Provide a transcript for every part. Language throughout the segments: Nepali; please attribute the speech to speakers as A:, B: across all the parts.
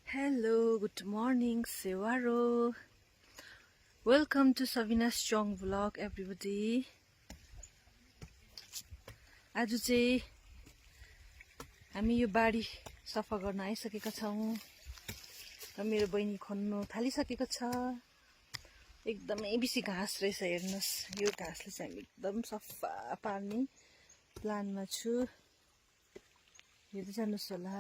A: Hello, good morning, Sewaro. Welcome to Savina's Chong vlog, everybody. आज चाहिँ हामी यो बारी सफा गर्न आइसकेका छौं र मेरो बहिनी खन्नु थालिसकेको छ। एकदमै बेसी घाँस रहेछ, हेर्नुस्। यो घाँसले चाहिँ हामी एकदम सफा पार्ने प्लानमा छु। हेर्दै जानुस् होला।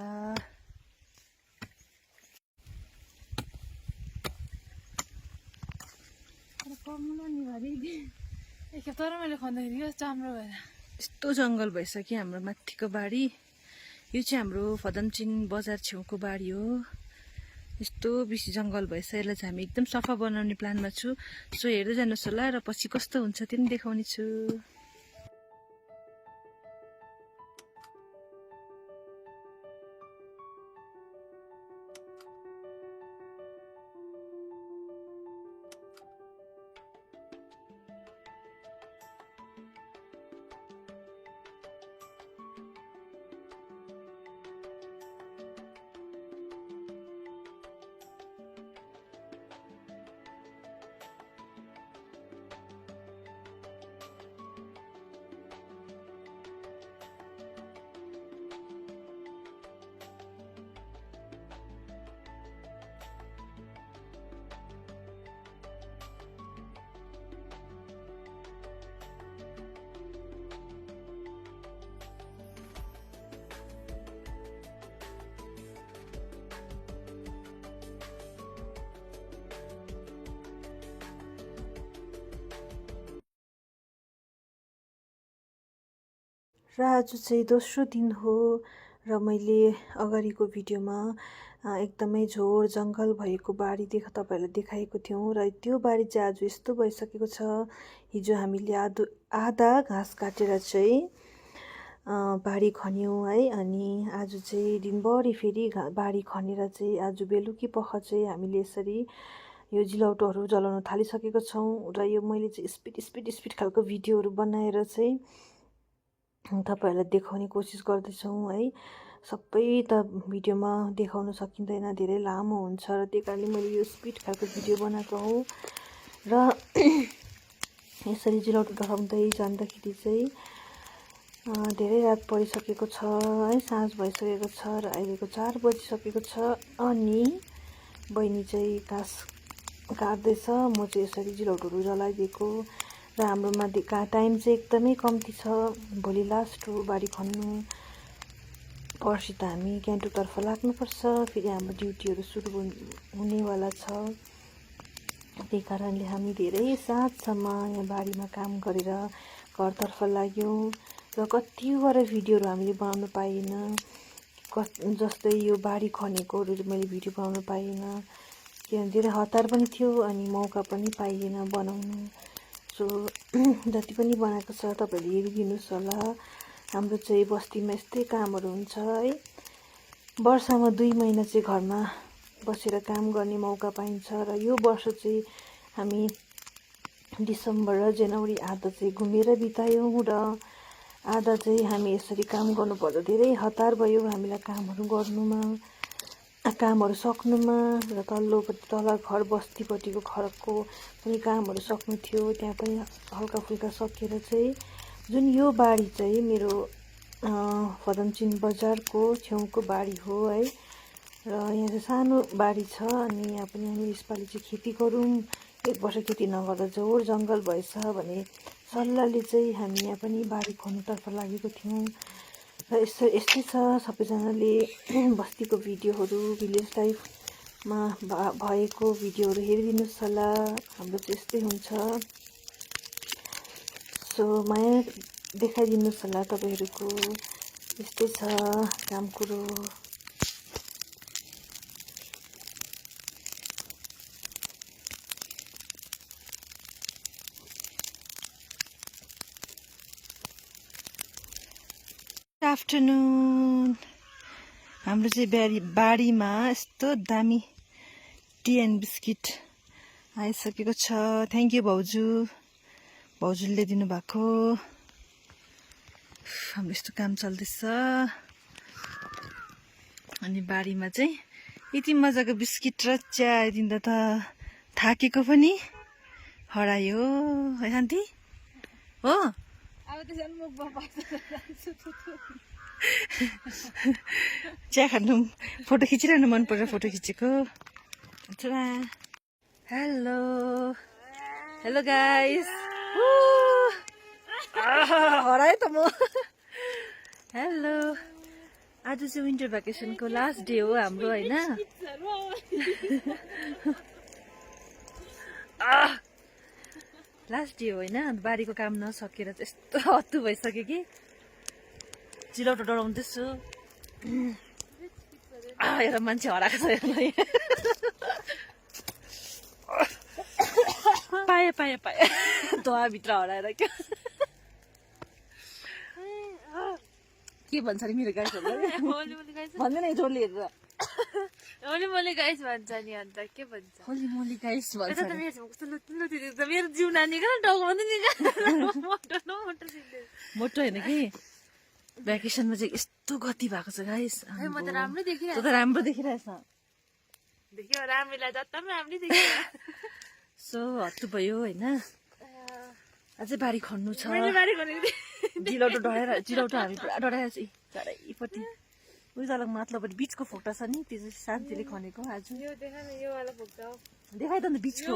B: तर मैले खन्दाखेरि चाम्रो भएर
A: यस्तो जंगल भइसक्यो हाम्रो माथिको बारी। यो चाहिँ हाम्रो फदमचिन बजार छेउको बारी हो। यस्तो बेसी जंगल भएछ, यसलाई चाहिँ हामी एकदम सफा बनाउने प्लानमा छु। सो हेर्दै जानुस् होला र पछि कस्तो हुन्छ त्यो पनि देखाउने छु। र आज चाहिँ दोस्रो दिन हो र मैले अगाडिको भिडियोमा एकदमै झोर जंगल भएको बारी तपाईहरुलाई देखाएको थियौं र त्यो बारी चाहिँ आज यस्तो भइसकेको छ। हिजो हामीले आधा घाँस काटेर चाहिँ बारी खन्यौं है। अनि आज चाहिँ दिनभरि फेरि बारी खनेर चाहिँ आज बेलुकी पख चाहिँ हामीले यसरी यो जिलौटोहरु जलाउन थालिसकेको छौं। र यो मैले चाहिँ स्पिड खालको भिडियोहरु बनाएर चाहिँ तपाईहरुलाई देखाउने कोसिस गर्दैछौं है। सबै त भिडियोमा देखाउन सकिँदैन, धेरै लामो हुन्छ र त्यही कारणले मैले यो स्पिड खालको भिडियो बनाएको हो। र यसरी जिलौटो ढकाउँदै जाँदाखेरि चाहिँ धेरै रात परिसकेको छ है, साँझ भइसकेको छ र अहिलेको 4 बजिसकेको छ। अनि बहिनी चाहिँ घाँस काट्दैछ, म चाहिँ यसरी जिलौटोहरु जलाइदिएको। र हाम्रोमा टाइम चाहिँ एकदमै कम्ती छ। भोलि लास्ट हो बारी खन्नु। पर्सि त हामी क्यान्टोतर्फ लाग्नुपर्छ, फेरि हाम्रो ड्युटीहरु सुरु हुनेवाला छ। त्यही कारणले हामी धेरै साँझसम्म यहाँ बारीमा काम गरेर घरतर्फ लाग्यौं र कतिवटा भिडियोहरु हामीले बनाउन पाएन। जस्तै यो बारी खनेकोहरु मैले भिडियो बनाउन पाएन, किनभने धेरै हतार पनि थियो अनि मौका पनि पाइएन बनाउनु। सो जति पनि बनाएको छ तपाईहरुले हेरिदिनुस् होला। हाम्रो चाहिँ बस्तीमा यस्तै कामहरु हुन्छ है। वर्षमा 2 महिना चाहिँ घरमा बसेर काम गर्ने मौका पाइन्छ र यो वर्ष चाहिँ हामी डिसेम्बर र जनवरी आधा चाहिँ घुमेर बितायौं र आधा चाहिँ हामी यसरी काम गर्नु पर्दा धेरै हतार भयो हामीलाई कामहरु गर्नुमा, कामहरु सक्नुमा। र तल घर बस्तीपट्टिको घरको पनि कामहरु सक्नु थियो, त्यहाँ पनि हल्का फुल्का सकेर चाहिँ जुन यो बारी चाहिँ मेरो फदमचिन बजारको छेउको बारी हो है। र यहाँ चाहिँ सानो बारी छ अनि यहाँ पनि हामी यसपालि चाहिँ खेती गरौँ, एक वर्ष खेती नगर्दा झोर जंगल भएछ भने सल्लाहले चाहिँ हामी यहाँ पनि बारी खन्नुतर्फ लागेको थियौं। र यस्तै छ, सबैजनाले बस्तीको भिडियोहरु, भिलेज लाइफमा भएको भिडियोहरु हेरिदिनुस् होला। हाम्रो चाहिँ यस्तै हुन्छ। सो माया देखाइदिनुस् होला तपाईहरुको। यस्तै छ काम कुरो। Good afternoon. हाम्रो चाहिँ बारीमा यस्तो दामी टी एन्ड बिस्किट आइसकेको छ। थ्यांक यू भाउजू, भाउजूले दिनु भएको। हाम्रो यस्तो काम चल्दैछ। अनि बारीमा चाहिँ यति मजाको बिस्किट र चिया दिँदा त थाकेको पनि हरायो है शान्ति हो।
B: अब त्यसरी म
A: चिया खानु फोटो खिचिरहनु मन परेर फोटो खिचेको। हेलो हेलो गाइस, हरायो त म। हेलो, आज चाहिँ विन्टर भ्याकेसनको लास्ट डे हो हाम्रो होइन। लास्ट डे हो होइन, बारीको काम नसकेर चाहिँ यस्तो हत्तु भइसक्यो कि चिलौटो डराउँदैछु। एउटा मान्छे हराएको छ यहाँ। पाएँ पाएँ पाएँ धुवाभित्र हराएर क्या। के भन्छ अरे मेरो गाइसहरूले भन्दैन जोडले हेरेर
B: होली मोली गाइस भन्छ नि। अन्त के भन्छ
A: होली मोली गाइस भन्छ।
B: मेरो जिउ नानी कहाँ टाउकोमा
A: मोटो होइन कि भ्याकेसनमा चाहिँ यस्तो गति भएको छ गाइस।
B: म त राम्रै देखिरहेको
A: त राम्रो देखिरहेछ।
B: देखियो राम्रैलाई जता पनि राम्रै देखियो।
A: सो हत्तु भयो होइन, अझै बारी खन्नु छ।
B: बारी खनेको
A: चिलौटो डढाएर चिलौटो हामी पुरा डढाएर चाहिँ चारैपट्टि उयो तलको माथिल्लोपट्टि बिचको फोक्टा छ नि, त्यो चाहिँ शान्तिले खनेको आज।
B: यो देखा न, यो वाला फोक्टा हो।
A: देखाइ त अन्त बिचको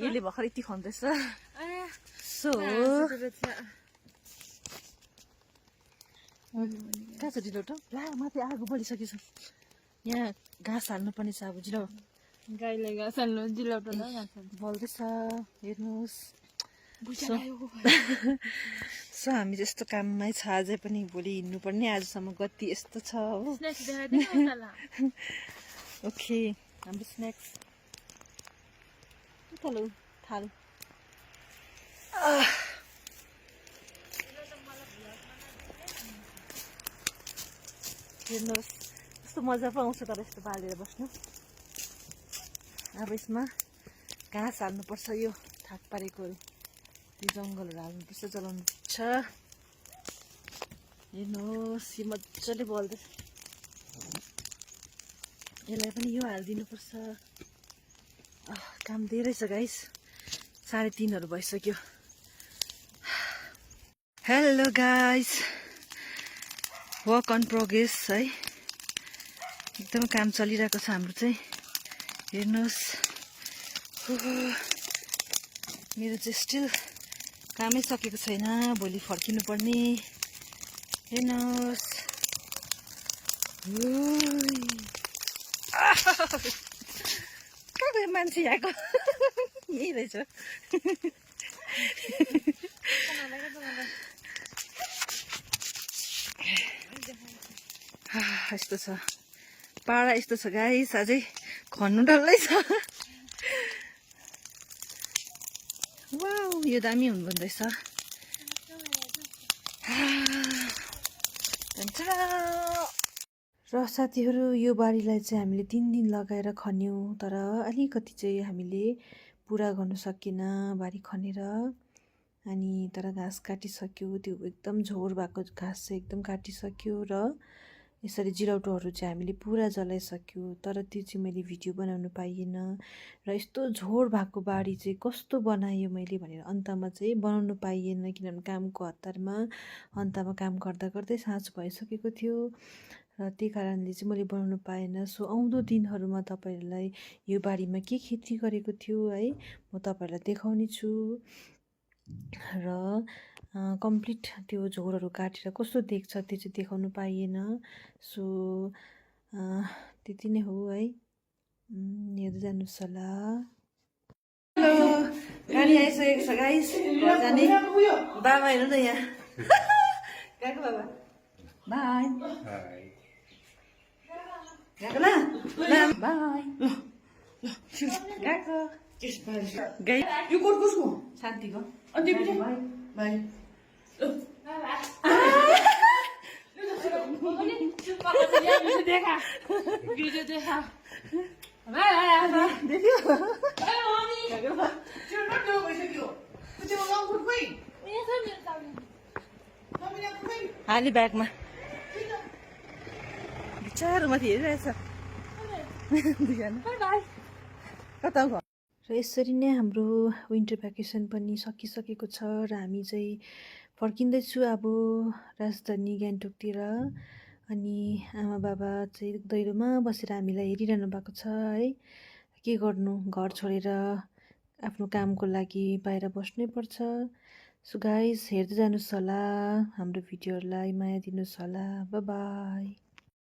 A: यसले भर्खर यति खन्दैछ। सो कहाँ छ चिलौटो? ला माथि आगो बलिसकेछ। यहाँ घाँस हाल्नुपर्ने छ अब। चिलौ
B: गाईलाई घाँस हाल्नु, चिलौटो
A: बल्दैछ हेर्नुहोस्। सो हामी जस्तो काममै छ अझै पनि, भोलि हिँड्नुपर्ने। आजसम्म गति यस्तो छ हो। ओके, हाम्रो स्न्याक्स थाल थाल। हेर्नुहोस् कस्तो मजा पो आउँछ तर यस्तो बालेर बस्नु। अब यसमा घाँस हाल्नुपर्छ, यो थाक पारेकोहरू, यो जङ्गलहरू हाल्नुपर्छ, जलाउनुपर्छ। हेर्नुहोस् यो मजाले बल्दैछ। यसलाई पनि यो हालिदिनुपर्छ। काम धेरै छ गाइस, 3:30 भइसक्यो। Hello guys, work on progress है, एकदम काम चलिरहेको छ हाम्रो चाहिँ। हेर्नुहोस् मेरो चाहिँ स्टिल कामै सकेको छैन, भोलि फर्किनु पर्ने। हेर्नुहोस् कहाँ मान्छे आएको यही रहेछ। यस्तो छ पाडा, यस्तो छ गाइस। अझै खन्नु डल्लै छ। वाउ, यो दामी हुँदैछ। र साथीहरू, यो बारीलाई चाहिँ हामीले 3 दिन लगाएर खन्यौँ, तर अलिकति चाहिँ हामीले पुरा गर्नु सकेन बारी खनेर। अनि तर घाँस काटिसक्यो, त्यो एकदम झोर भएको घाँस चाहिँ एकदम काटिसक्यो। र यसरी जिलौटोहरू चाहिँ हामीले पुरा जलाइसक्यो, तर त्यो चाहिँ मैले भिडियो बनाउनु पाइएन। र यस्तो झोर भएको बारी चाहिँ कस्तो बनायो मैले भनेर अन्तमा चाहिँ बनाउनु पाइएन, किनभने कामको हतारमा अन्तमा काम गर्दा गर्दै साँझ भइसकेको थियो। र त्यही कारणले चाहिँ मैले बनाउनु पाएन। सो आउँदो दिनहरूमा तपाईँहरूलाई यो बारीमा के खेती गरेको थियो है, म तपाईँहरूलाई देखाउने छु। र कम्प्लिट त्यो झोरहरू काटेर कस्तो देख्छ त्यो चाहिँ देखाउनु पाइएन। सो त्यति नै हो है, हेर्दै जानुहोस् होला। हेलो, गाडी आइसकेको छ गाइस, घर जाने। बाबा हेर्नु न यहाँ गएको बाबा। बाई गएको ल, बाई गएको गई। यो कोट कसको? शान्तिको। अनि बाई
B: देखा भिडियो देखा
A: हाली ब्यागमा बिचारो माथि हेरिरहेछ।
C: कता घर
A: र यसरी नै हाम्रो विन्टर भ्याकेसन पनि सकिसकेको छ र हामी चाहिँ फर्किँदैछु अब राजधानी गान्तोकतिर। अनि आमा बाबा चाहिँ दैलोमा बसेर हामीलाई हेरिरहनु भएको छ है। के गर्नु, घर छोडेर आफ्नो कामको लागि बाहिर बस्नै पर्छ। सो गाइस हेर्दै जानुहोस् होला, हाम्रो भिडियोहरूलाई माया दिनुहोस् होला। By by.